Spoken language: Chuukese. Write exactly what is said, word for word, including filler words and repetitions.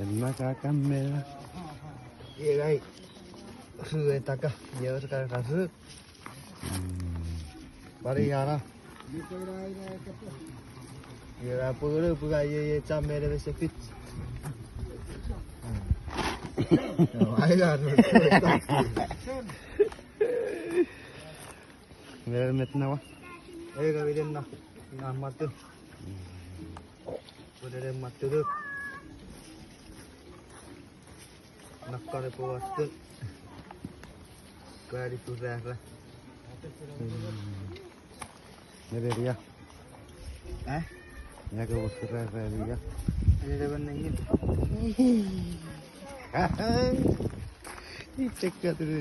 Enna ka kammela. Iei ngai. Ruetaka. Iei ka kasu. Pari ara. Iei ra pugulu puga iei iei cham mele mesefit. Ai ga. Mele met nawa. Ai ga mele na. Na matun. Pwelele matuluk. Nakkar epwe wattun. Kwali kurara. Neberia. Eh? Nako kurara ria. Ele leban nengin. Ichekka tele.